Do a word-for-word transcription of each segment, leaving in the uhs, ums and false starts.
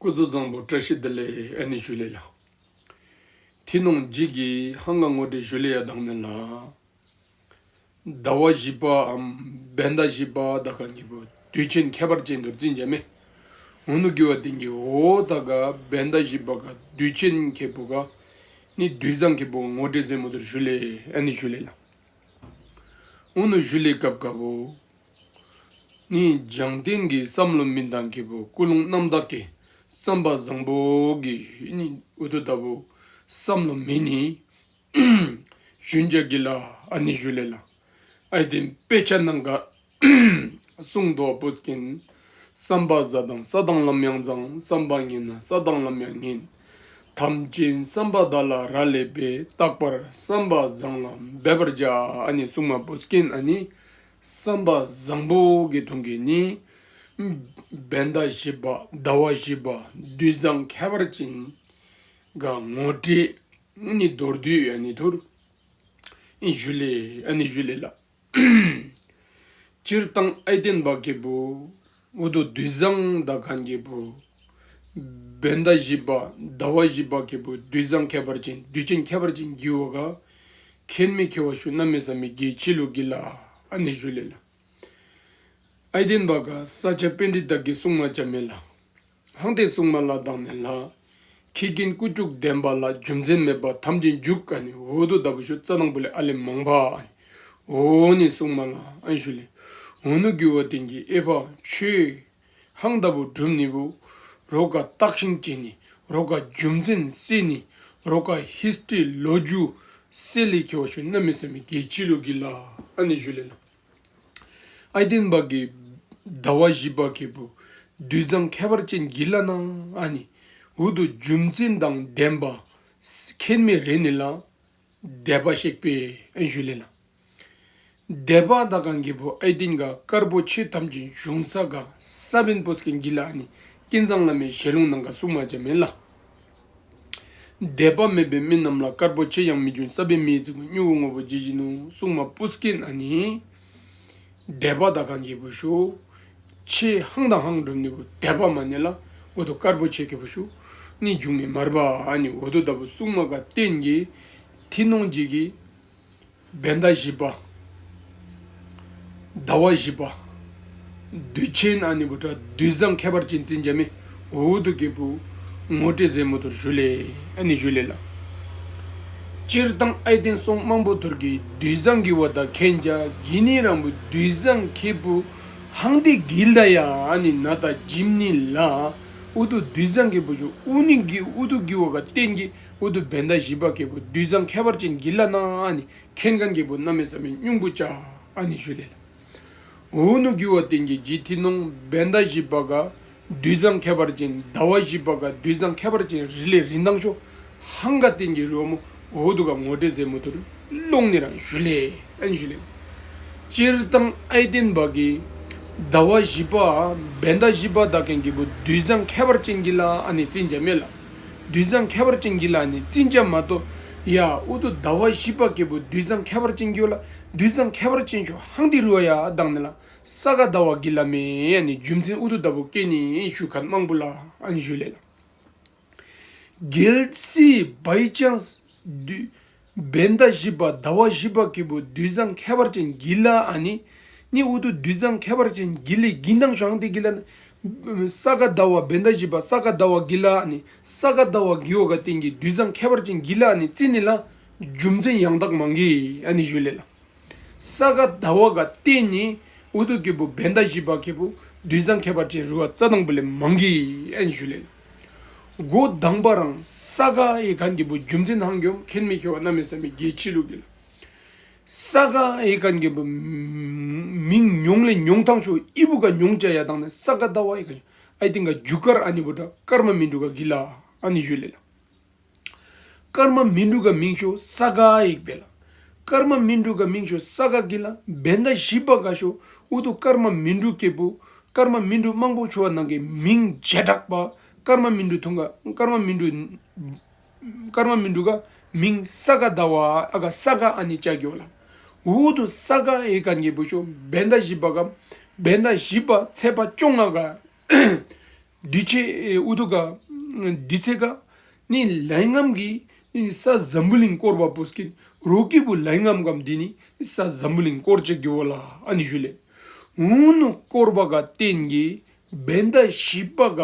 སྐུ་གཟུགས་བཟང་པོ། བཀྲ་ཤིས་བདེ་ལེགས། ཨ་ནི་ཞུ་ལེ་ལགས། ཐི་ནོང་ཇི་གི་ཧང་ག་ངོ་སྤྲོད་ཞུ་ལེ་ཡ་དང་ནི་ལགས། ཟླ་བ་བཞི་པའམ་བོད་ཟླ་བཞི་པ་དག་ཁན་གི་བུ་དུས་ཆེན་ཁྱད་པར་ཅན་དུ་རྩིས་ཅ་མེ། འོ་ནུ་གི་བ་དེང་གི་འོ་ད་ག་བོད་ཟླ་བཞི་པ་ག་དུས་ཆེན་ཁེ་བུ་ག་ནི་དུས་བཟང་ཁེ་བུ་ངོ་སྤྲོད་ཟེ་མོ་དུར་ཞུ་ལེ། ཨ་ནི་ཞུ་ལེ་ལགས། འོ་ནུ་ཞུ་ལེ་སྐབས་ག་བུ་ནི་འཇང་བསྟན་གྱི་བསམ་བློ་མིན་དང་ཁེ་བུ་ཀུན་སློང་རྣམ་དག་གི་བསམ་པ་བཟང་པོ་གི་ནི་འུ་དུ་ད་བུ་བསམ་བློ་མིན་ནི་ཞུན་ཅ་གི་ལ། ཨ་ནི་ཞུ་ལེ་ལགས། ཨའི་ཏེན་དཔེ་ཆ་ནང་ག་གསུང་དོ་བུ་སྐྱེན། བསམ་པ་བཟང་དང་ས་དང་ལམ་ཡང་བཟང་། བསམ་པ་ངན་ན་ས་དང་ལམ་ཡང་ངན། ཐམས་ཅད་བསམ་པ་དག་ལ་རག་ལས་པས། རྟག་པར་བསམ་པ་བཟང་ལ་འབད་པར་བྱ། ཨ་ནི་གསུང་མ་བུ་སྐྱེན། ཨ་ནི་བསམ་པ་བཟང་པོ་གི་དོན་གི་ནི་བོད་ཟླ་བཞི་པ་ཟླ་བ་བཞི་པ་དུས་བཟང་ཁྱད་པར་ཅན་ག་ངོ་སྤྲོད་ནི་མདོར་བསྡུས་ཨ་ནི་ཐུར་ཨིན་ཞུ་ལེ། ཨ་ནི་ཞུ་ལེ་ལགས། སྤྱིར་བཏང་ཨའི་ཏེན་བ་ཁེ་བུ་འུ་དུ་དུས་བཟང་དག་ཁན་གི་བུ་བོད་ཟླ་བཞི་པ་ཟླ་བ་བཞི་པ་ཁེ་བུ་དུས་བཟང་ཁྱད་པར་ཅན་དུས་ཆེན་ཁྱད་པར་ཅན་གི་བོ་ག་ཁེན་མེ་ཁེ་བ་ཤུ་གནམ་མེད་ས་མེད་གལ་ཆེ་ལུ་གི་ལ། ཨ་ནི་ཞུ་ལེ་ལགས། ཨའི་ཏེན་བ་ག་ས་སྐྱ་པཎྜི་ཏ་གི་གསུང་མ་ཅ་མེ་ལགས། ཧང་ཏེ་གསུང་མ་ལ་དང་ནི་ལགས། ཁྱི་རྒན་ཀུ་ཅུ་བདེན་པ་ལ། རྒྱུ་མཚན་མེད་པར་ཐམས་ཅད་རྒྱུག། ཨ་ནི་འོ་དུ་ད་བུ་ཤུ་རྩ་དང་བུ་ལེ་ཨ་ལེ་མང་བ་ཨ་ནི་འོ་ནི་གསུང་མ་ལ་ཨན་ཞུ་ལེ། འོ་ནུ་གི་བ་དེང་གི་ཨེ་བ་ཆོས་ཧང་ད་བུ་སྒྲུབ་ནི་བུ་རོ་ག་བརྟག་ཤིང་དཔྱད་ནི་རོ་ག་རྒྱུ་མཚན་སེ་ནི་རོ་ག་ཧིས་ཊི་རི་ལོ་རྒྱུས་སེ་ལེ་ཁེ་བ་ཤུ་གནམ་མེད་ས་མེད་གལ་ཆེ་ལུ་གི་ལ། ཨ་ནི་ཞུ་ལེ་ལགས། ཨའི་ཏེན་བ་གི་ཟླ་བ་བཞི་པ་ཁེ་བུ་དུས་བཟང་ཁྱད་པར་ཅན་གི་ལ་ན་ཨ་ནི་འུ་དུ་རྒྱུ་མཚན་དང་ལྡན་པ་ཁེན་མེ་རེ་ནི་ལ་དད་པ་ཤེག་པེ་ཨན་ཞུ་ལེ་ལགས། དད་པ་དག་ཁན་གི་བུ་ཨའི་ཏེན་ག་དཀར་པོ་ཆེ་ཐམས་ཅད་གཞུང་ས་ག་ས་བོན་བུ་སྐྱེན་གི་ལ་ཨ་ནི་ཀུན་བཟང་བླ་མའི་ཞལ་ལུང་ནང་ག་གསུང་མ་ཅ་མེ་ལགས། དད་པ་མེད་པའི་མི་རྣམས་ལ། དཀར་པོ་ཆེ་ཡང་མི་འབྱུང་། ས་བོན་མེ་ཡིས་བརྩིགས་པའི། སྨྱུ་གུ་སྔོན་པོ་ཇི་བཞིན་ནོ། གསུང་མ་བུ་སྐྱེན་ཨ་ནི་དད་པ་དག་ཁན་གི་བུ་ཤུ་ཆེ་ཧང་དང་ཧང་སྒྲུབ་ནི་བུ་དད་པ་མ་ནི་ལ་འོ་དུ་དཀར་པོ་ཆེ་ཁེ་བུ་ཤུ་ནི་འབྱུང་མེ་མར་བ། ཨ་ནི་འོ་དུ་ད་བུ་གསུང་མ་ག་བརྟེན་གི་ཐི་ནོང་ཇི་གི་བོད་ཟླ་བཞི་པ་ཟླ་བ་བཞི་པ་དུས་ཆེན་ཨ་ནི་བུ་ཏྲ་དུས་བཟང་ཁྱད་པར་ཅན་རྩིས་ཅ་མེ། འོ་དུ་ཁེ་བུ་ངོ་སྤྲོད་ཟེ་མོ་དུར་ཞུ་ལེ། ཨ་ནི་ཞུ་ལེ་ལགས། སྤྱིར་བཏང་ཨའི་ཏེན་སོང་མང་པོ་ཐུར་གི་དུས་བཟང་གི་བ་ད་ཁེན་ཅ་གི་ནི་རང་བུ་དུས་བཟང་ཁེ་བུ་ཧང་ཏེ་གི་ལ་ཡ་ཨ་ནི་ན་ད་ཇིམ་ནི་ལ་འུ་དུ་དུས་བཟང་ཁེ་བུ་ཤུ་འུ་ནི་གི་འུ་དུ་གི་བ་ག་བརྟེན་གི་འུ་དུ་བོད་ཟླ་བཞི་པ་ཁེ་བུ་དུས་བཟང་ཁྱད་པར་ཅན་གི་ལ་ན་ཨ་ནི་ཁེན་ཁན་གི་བུ་གནམ་མེད་ས་མེད་ཉུང་བུ་ཅ། ཨ་ནི་ཞུ་ལེ་ལགས། འོ་ནུ་གི་བ་བརྟེན་གི་ཇི་ཐི་ནོང་བོད་ཟླ་བཞི་པ་ག་དུས་བཟང་ཁྱད་པར་ཅན་ཟླ་བ་བཞི་པ་ག་དུས་བཟང་ཁྱད་པར་ཅན་རི་ལེ་རིན་ཐང་ཤོ་ཧང་ག་བརྟེན་གི་རུ་བ་མོ་འོ་དུ་ག་ངོ་སྤྲོད་ཟེ་མོ་དུར་ལོང་ནི་རང་ཞུ་ལེ། ཨན་ཞུ་ལེ། སྤྱིར་བཏང་ཨའི་ཏེན་བ་གི་ཟླ་བ་བཞི་པ་བོད་ཟླ་བཞི་པ་དག་ཁན་གི་བུ་དུས་བཟང་ཁྱད་པར་ཅན་གི་ལ་ཨ་ནི་རྩིས་ཅ་མེ་ལགས། དུས་བཟང་ཁྱད་པར་ཅན་གི་ལ་ནི་རྩིས་ཅ་མ་གཏོགས་ཡ་འུ་དུ་ཟླ་བ་བཞི་པ་ཁེ་བུ་དུས་བཟང་ཁྱད་པར་ཅན་གི་བ་ལ་དུས་བཟང་ཁྱད་པར་ཅན་ཤོ་ཧང་ཏེ་རུ་བ་ཡ་དང་ནི་ལ་ས་ག་ཟླ་བ་གི་ལ་མེ། ཨ་ནི་རྒྱུ་མཚན་འུ་དུ་ད་བུ་སྐྱེན་ནི་ཞུ་ཁན་མང་པོ་ལ་ཨ་ནི་ཞུ་ལེ་ལགས། གལ་སྲིད་བའི་ཅཱནས་དུས་བོད་ཟླ་བཞི་པ་ཟླ་བ་བཞི་པ་ཁེ་བུ་དུས་བཟང་ཁྱད་པར་ཅན་གི་ལ་ཨ་ནི་ནི་འུ་དུ་དུས་བཟང་ཁྱད་པར་ཅན་གི་ལེ་གི་དང་ཤོ་ཧང་ཏེ་གི་ལ་ནི་ས་ག་ཟླ་བ་བོད་ཟླ་བཞི་པ་ས་ག་ཟླ་བ་གི་ལ་ཨ་ནི་ས་ག་ཟླ་བ་གི་བ་ག་བརྟེན་གི་དུས་བཟང་ཁྱད་པར་ཅན་གི་ལ་ཨ་ནི་རྩིས་ནི་ལ་རྒྱུ་མཚན་ཡང་དག་མང་གི་ཨ་ནི་ཞུ་ལེ་ལགས། ས་ག་ཟླ་བ་ག་བརྟེན་ནི་འུ་དུ་ཁེ་བུ་བོད་ཟླ་བཞི་པ་ཁེ་བུ་དུས་བཟང་ཁྱད་པར་ཅན་རུ་བ་རྩ་དང་བུ་ལེ་མང་གི་ཨན་ཞུ་ལེ་ལགས། འགོ་དང་པ་རང་ས་ག་ཡེ་ཁན་གི་བུ་རྒྱུ་མཚན་ཧང་གྱོམ་ཁེན་མེ་ཁེ་བ་གནམ་མེད་ས་མེད་གལ་ཆེ་ལུ་གི་ལགས། ས་ག་ཡེ་ཁན་གི་བུ་མིང་ཉོང་ལེ་ཉོང་ཐང་ཤོ་ཨི་བུ་ག་ཉོང་ཅ་ཡ་དང་ནི་ས་ག་ཟླ་བ་ཡེ་ཁན་ཨའི་ཏེན་ག་རྒྱུ་སྐར་ཨ་ནི་བུ་ཏྲ་སྐར་མ་སྨིན་དྲུག་ག་གི་ལ་ཨ་ནི་ཞུ་ལེ་ལགས། སྐར་མ་སྨིན་དྲུག་ག་མིང་ཤོ་ས་ག་ཡེག་པེ་ལགས། སྐར་མ་སྨིན་དྲུག་ག་མིང་ཤོ་ས་ག་གི་ལ། བོད་ཟླ་བཞི་པ་ག་ཤོ་འུ་དུ་སྐར་མ་སྨིན་དྲུག་ཁེ་བུ་སྐར་མ་སྨིན་དྲུག་མང་པོ་ཤོ་བ་ནང་གི་མིང་བྱེ་བྲག་པ་སྐར་མ་སྨིན་དྲུག་ཐུང་ག་སྐར་མ་སྨིན་དྲུག་སྐར་མ་སྨིན་དྲུག་ག་མིང་ས་ག་ཟླ་བ་ཨ་ག་ས་ག་ཨ་ནི་ཅ་གི་ཝ་ལགས། འུ་དུ་ས་ག་ཡེག་ཁན་གི་བུ་ཤོ་བོད་ཟླ་བཞི་པ་ག་བོད་ཟླ་བཞི་པ་ཚེས་པ་བཅོ་ལྔ་ག་ དུས་ཅི་ཨེ་ཨུ་ཐུ་ག་དུས་ཚེ་ག་ནི་ལའི་ངམ་གི་ས་འཛམ་བུ་གླིང་བསྐོར་བ་པོ་སྐྱིན་རོག་གི་བུ་ལའི་ངམ་གམ་འདི་ནི་ས་འཛམ་བུ་གླིང་བསྐོར་ཅིག་གི་ཝ་ལ་ཨ་ནི་ཞུ་ལེ། ཨུ་ནུ་བསྐོར་བ་ག་བརྟེན་གི་བན་ད་བཞི་པ་ག་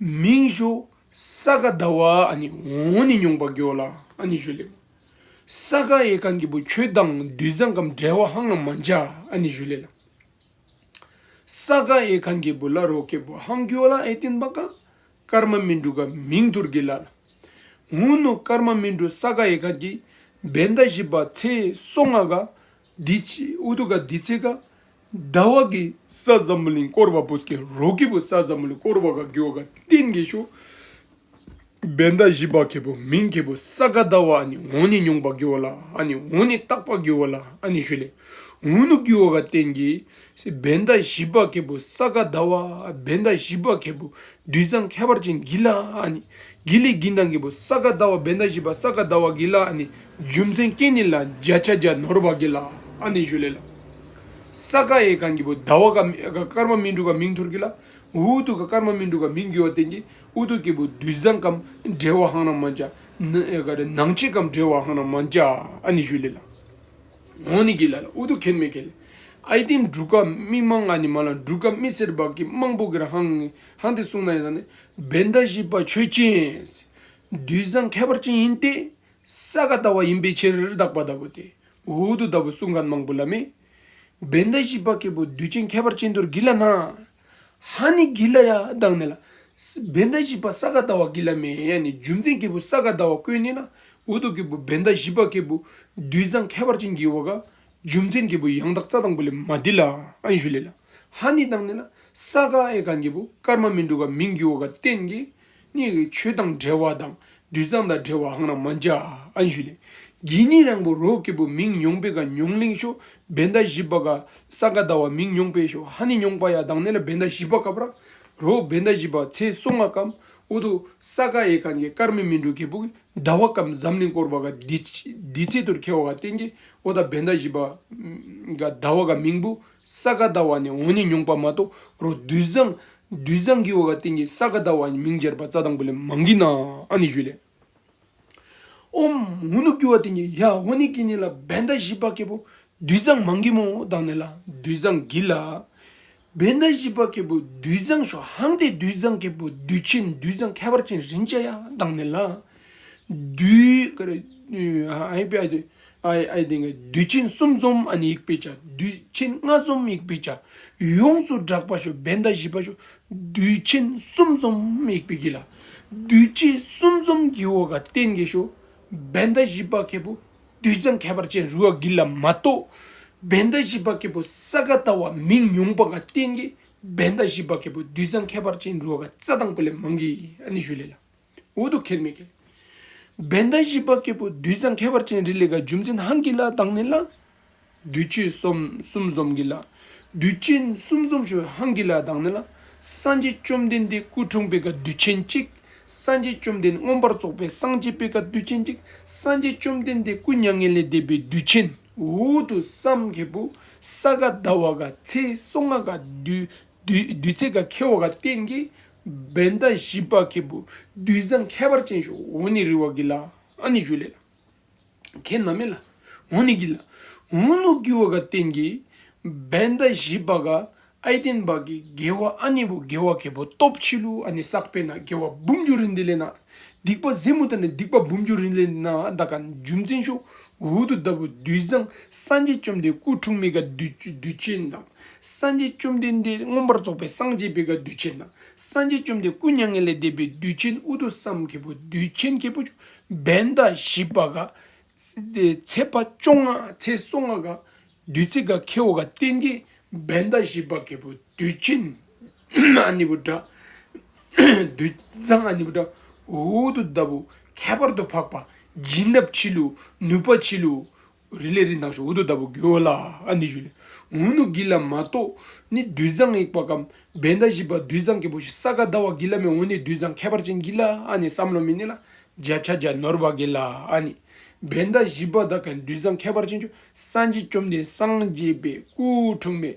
མིང་ཤོ་ས་ག་ཟླ་བ་ཨ་ནི་འོ་ནི་ཉོང་པ་གི་ཝ་ལ་ཨ་ནི་ཞུ་ལེ། ས་ག་ཡེ་ཁན་གི་བུ་ཆོས་དང་དུས་བཟང་གམ་འབྲེལ་བ་ཧང་ལ་མ་འཇའ་ཨ་ནི་ཞུ་ལེ་ལ། ས་ག་ཡེ་ཁན་གི་བུ་ལ་རོ་ཀེ་བུ་ཧང་གི་ཝ་ལ་ཨའི་ཏེན་བ་ཀ་ཀརྨ་སྨིན་དྲུག་ག་མིང་ཐུར་གི་ལ་ལ། ཨུ་ནུ་ཀརྨ་སྨིན་དྲུག་ས་ག་ཡེ་ཁན་གི་བན་ད་བཞི་པ་ཚེས་སོ་ལྔ་ག་དུས་ཅི་ཨུ་ཐུ་ག་དུས་ཚེ་ག་ཟླ་བ་གི་ས་འཛམ་བུ་གླིང་བསྐོར་བ་པོ་སྐྱིན་རོག་གི་བུ་ས་འཛམ་བུ་གླིང་བསྐོར་བ་ག་གི་ཝ་ག་བརྟེན་གི་ཤོ་བན་ད་བཞི་པ་ཁེ་བུ་མིང་ཁེ་བུ་ས་ག་ཟླ་བ་ཨ་ནི་འོ་ནི་ཉོང་པ་གི་ཝ་ལ་ཨ་ནི་འོ་ནི་རྟག་པ་གི་ཝ་ལ་ཨ་ནི་ཞུ་ལེ། ཨུ་ནུ་གི་ཝ་ག་བརྟེན་གི་བན་ད་བཞི་པ་ཁེ་བུ་ས་ག་ཟླ་བ་བན་ད་བཞི་པ་ཁེ་བུ་དུས་བཟང་ཁྱད་པར་ཅན་གི་ལ་ཨ་ནི་གི་ལི་གི་དང་གི་བུ་ས་ག་ཟླ་བ་བན་ད་བཞི་པ་ས་ག་ཟླ་བ་གི་ལ་ཨ་ནི་རྒྱུ་མཚན་སྐྱེ་ནི་ལ་བརྒྱ་ཆ་བརྒྱ་ནོར་བ་གི་ལ་ཨ་ནི་ཞུ་ལེ་ལ། ས་ག་ཡེ་ཁན་གི་བུ་ཟླ་བ་ག་མི་ག་ཀརྨ་སྨིན་དྲུག་ག་མིང་ཐུར་གི་ལ། ཨུ་ཐུ་ག་ཀརྨ་སྨིན་དྲུག་ག་མིང་གི་ཝ་བརྟེན་གི་ཨུ་ཐུ་ཁེ་བུ་དུས་བཟང་གམ་འབྲེལ་བ་ཧང་ལ་མ་འཇའ་ན་ཨེ་ག་རེ་ནང་ཆེ་གམ་འབྲེལ་བ་ཧང་ལ་མ་འཇའ་ཨ་ནི་ཞུ་ལེ་ལ། འོ་ནི་གི་ལ་ལ་ཨུ་ཐུ་ཁེན་མེ་ཁེ་ལེ། ཨའི་ཏེན་དྲུག་ག་མི་མང་ཨ་ནི་མ་ལ་དྲུག་ག་མི་སེར་བ་གི་མང་པོ་གི་ར་ཧང་ཧང་ཏེ་གསུང་ན་ཡ་ད་ནི་བན་ད་བཞི་པ་ཆོས་ཅན། དུས་བཟང་ཁྱད་པར་ཅན་ཨིན་ཏེ། ས་ག་ཟླ་བ་ཨིན་པའི་ཕྱིར་དག་པ་ད་བུ་ཏེ། ཨུ་ཐུ་ད་བུ་གསུང་ཁན་མང་པོ་ལ་མེ། བན་ད་བཞི་པ་ཁེ་བུ་དུས་ཆེན་ཁྱད་པར་ཅན་ཐུར་གི་ལ་ན། ཧ་ནི་གི་ལ་ཡ་དང་ནི་ལ། བན་ད་བཞི་པ་ས་ག་ཟླ་བ་གི་ལ་མེ་ཡ་ནི་རྒྱུ་མཚན་ཁེ་བུ་ས་ག་ཟླ་བ་ཀོ་ནི་ལ། ཨུ་ཐུ་ཁེ་བུ་བན་ད་བཞི་པ་ཁེ་བུ་དུས་བཟང་ཁྱད་པར་ཅན་གི་ཝ་ག་རྒྱུ་མཚན་ཁེ་བུ་ཡང་དག་རྩ་དང་པོ་ལས་མ་དི་ལ་ཨན་ཞུ་ལེ་ལ། ཧ་ནི་དང་ནི་ལ་ས་ག་ཡེ་ཁན་གི་བུ་ཀརྨ་སྨིན་དྲུག་ག་མིང་གི་ཝ་ག་བརྟེན་གི་ནི་ཆོས་དང་འབྲེལ་བ་དང་དུས་བཟང་དང་འབྲེལ་བ་ཧང་ལ་མ་འཇའ་ཨན་ཞུ་ལེ། གི་ནི་རང་བུ་རོག་གི་བུ་མིང་ཉོང་པེ་ག་ཉོང་ལིང་ཤོ་བན་ད་བཞི་པ་ག་ས་ག་ཟླ་བ་མིང་ཉོང་པེ་ཤོ་ཧ་ནི་ཉོང་པ་ཡ་དང་ནི་ལ་བན་ད་བཞི་པ་ག་བུ་ར་རོ་བན་ད་བཞི་པ་ཚེས་སོ་ལྔ་གམ་ཨུ་ཐུ་ས་ག་ཡེ་ཁན་གི་ཀརྨ་སྨིན་དྲུག་ཁེ་བུ་གི་ཟླ་བ་གམ་འཛམ་གླིང་བསྐོར་བ་ག་དུས་དུས་ཚེ་ཐུར་ཁེ་ཝ་ག་བརྟེན་གི་ཨོ་ད་བན་ད་བཞི་པ་ག་ཟླ་བ་ག་མིང་བུ་ས་ག་ཟླ་བ་ནི་འོ་ནི་ཉོང་པ་མ་གཏོགས་རོ་དུས་བཟང་དུས་བཟང་གི་ཝ་ག་བརྟེན་གི་ས་ག་ཟླ་བ་ནི་མིང་སྦྱར་བ་རྩ་དང་པོ་ལས་མང་གི་ན་ཨ་ནི་ཞུ་ལེ། ཨོམ་ཨུ་ནུ་གི་ཝ་བརྟེན་གི་ཡ་འོ་ནི་གི་ནི་ལ་བན་ད་བཞི་པ་ཁེ་བུ་དུས་བཟང་མང་གི་མོ་དང་ནི་ལ་དུས་བཟང་གི་ལ། བན་ད་བཞི་པ་ཁེ་བུ་དུས་བཟང་ཤོ་ཧང་ཏེ་དུས་བཟང་ཁེ་བུ་དུས་ཆེན་དུས་བཟང་ཁྱད་པར་ཅན་རིན་ཅ་ཡ་དང་ནི་ལ། དུས་ཀ་རེ་ཨའི་པེ་ཨའི་ཏེ་ཨའི་ཨའི་ཏེ་དུས་ཆེན་གསུམ་འཛོམས་ཨ་ནི་ཡིག་པེ་ཆ་དུས་ཆེན་ལྔ་འཛོམས་ཡིག་པེ་ཆ་ཡོངས་སུ་གྲགས་པ་ཤོ་བན་ད་བཞི་པ་ཤོ་དུས་ཆེན་གསུམ་འཛོམས་ཡིག་པེ་གི་ལ། དུས་ཆེན་གསུམ་འཛོམས་གི་ཝ་ག་བརྟེན་གི་ཤོ་བན་ད་བཞི་པ་ཁེ་བུ་དུས་བཟང་ཁྱད་པར་ཅན་རུ་ཝ་གི་ལ་མ་གཏོགས་བན་ད་བཞི་པ་ཁེ་བུ་ས་ག་ཟླ་བ་མིང་ཉོང་པ་ག་བརྟེན་གི་བན་ད་བཞི་པ་ཁེ་བུ་དུས་བཟང་ཁྱད་པར་ཅན་རུ་ཝ་ག་རྩ་དང་པོ་ལས་མང་གི་ཨ་ནི་ཞུ་ལེ་ལ། ཨུ་ཐུ་ཁེན་མེ་ཁེ་ལེ། བན་ད་བཞི་པ་ཁེ་བུ་དུས་བཟང་ཁྱད་པར་ཅན་རི་ལེ་ག་རྒྱུ་མཚན་ཧང་གི་ལ་དང་ནི་ལ། དུས་ཆེན་གསུམ་གསུམ་འཛོམས་གི་ལ། དུས་ཆེན་གསུམ་འཛོམས་ཤོ་ཧང་གི་ལ་དང་ནི་ལ། སངས་རྒྱས་བཅོམ་ལྡན་འདས་སྐུ་འཁྲུངས་པེ་ག་དུས་ཆེན་གཅིག། སངས་རྒྱས་བཅོམ་ལྡན་མངོན་པར་རྫོགས་པའི་སངས་རྒྱས་པེ་ག་དུས་ཆེན་གཅིག། སངས་རྒྱས་བཅོམ་ལྡན་འདས་སྐུ་མྱ་ངན་ལས་འདས་པའི་དུས་ཆེན་ཨུ་ཐུ་སམ་ཁེ་བུ་ས་ག་ཟླ་བ་ག་ཚེས་སོ་ལྔ་ག་དུས་དུས་དུས་ཚེ་ག་ཁེ་ཝ་ག་བརྟེན་གི་བན་ད་བཞི་པ་ཁེ་བུ་དུས་བཟང་ཁྱད་པར་ཅན་ཤོ་འོ་ནི་རི་ཝ་གི་ལ་ཨ་ནི་ཞུ་ལེ་ལ། ཁེན་ན་མེ་ལ། འོ་ནི་གི་ལ། འོ་ནུ་གི་ཝ་ག་བརྟེན་གི་བན་ད་བཞི་པ་ག་ཨའི་ཏེན་བ་གི་གེ་ཝ་ཨ་ནི་བུ་གེ་ཝ་ཁེ་བུ་སྟོབས་ཆི་ལུ་ཨ་ནི་བསགས་པེ་ན་གེ་ཝ་འབུམ་འགྱུར་རིན་ལྡན་ལས་ན། སྡིག་པ་ཟེ་མུ་ད་ནི་སྡིག་པ་འབུམ་འགྱུར་རིན་ལྡན་ལས་ན་ད་ག་རྒྱུ་མཚན་ཤོ་ཨུ་ཐུ་ད་བུ་དུས་བཟང་སངས་རྒྱས་བཅོམ་ལྡན་སྐུ་འཁྲུངས་མེ་ག་དུས་དུས་ཆེན་དང་། སངས་རྒྱས་བཅོམ་ལྡན་འདས་མངོན་པར་རྫོགས་པའི་སངས་རྒྱས་པེ་ག་དུས་ཆེན་དང་། སངས་རྒྱས་བཅོམ་ལྡན་སྐུ་མྱ་ངན་ལས་འདས་པའི་དུས་ཆེན་ཨུ་ཐུ་སམ་ཁེ་བུ་དུས་ཆེན་ཁེ་བུ་བན་ད་བཞི་པ་ག་ཚེས་པ་བཅོ་ལྔ་ཚེས་སོ་ལྔ་ག་དུས་ཚེ་ག་ཁེ་ཝ་ག་བརྟེན་གི་བན་ད་བཞི་པ་ཁེ་བུ་དུས་ཆེན་ཨ་ནི་བུ་དྲ་དུས་བཟང་ཨ་ནི་བུ་དྲ་ཨུ་ཐུ་ད་བུ་ཁྱད་པར་དུ་འཕགས་པ་བྱིན་རླབས་ཆི་ལུ་ནུས་པ་ཆི་ལུ་རི་ལེ་རི་ནང་ཤོ་ཨུ་ཐུ་ད་བུ་གི་ཝ་ལ་ཨ་ནི་ཞུ་ལེ། ཨུ་ནུ་གི་ལ་མ་གཏོགས་ནི་དུས་བཟང་ཡིག་པ་གམ་བན་ད་བཞི་པ་དུས་བཟང་ཁེ་བུ་ཤོ་ས་ག་ཟླ་བ་གི་ལ་མེ་འོ་ནི་དུས་བཟང་ཁྱད་པར་ཅན་གི་ལ་ཨ་ནི་སམ་ལོ་མེ་ནི་ལ། བརྒྱ་ཆ་བརྒྱ་ནོར་བ་གི་ལ་ཨ་ནི། བན་ད་བཞི་པ་དག་ཀྱང་དུས་བཟང་ཁྱད་པར་ཅན་ཅོ། སངས་རྒྱས་བཅོམ་ལྡན་སངས་རྒྱས་པའི་སྐུ་འཁྲུངས་མའི་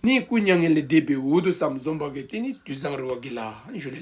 ནི་སྐུ་མྱ་ངན་ལས་འདས་པའི་འོ་དུ་ཙམ་འཛོམས་པ་གི་དེ་ནི་དུས་བཟང་རུ་བ་གི་ལ་ཞུ་ལེ།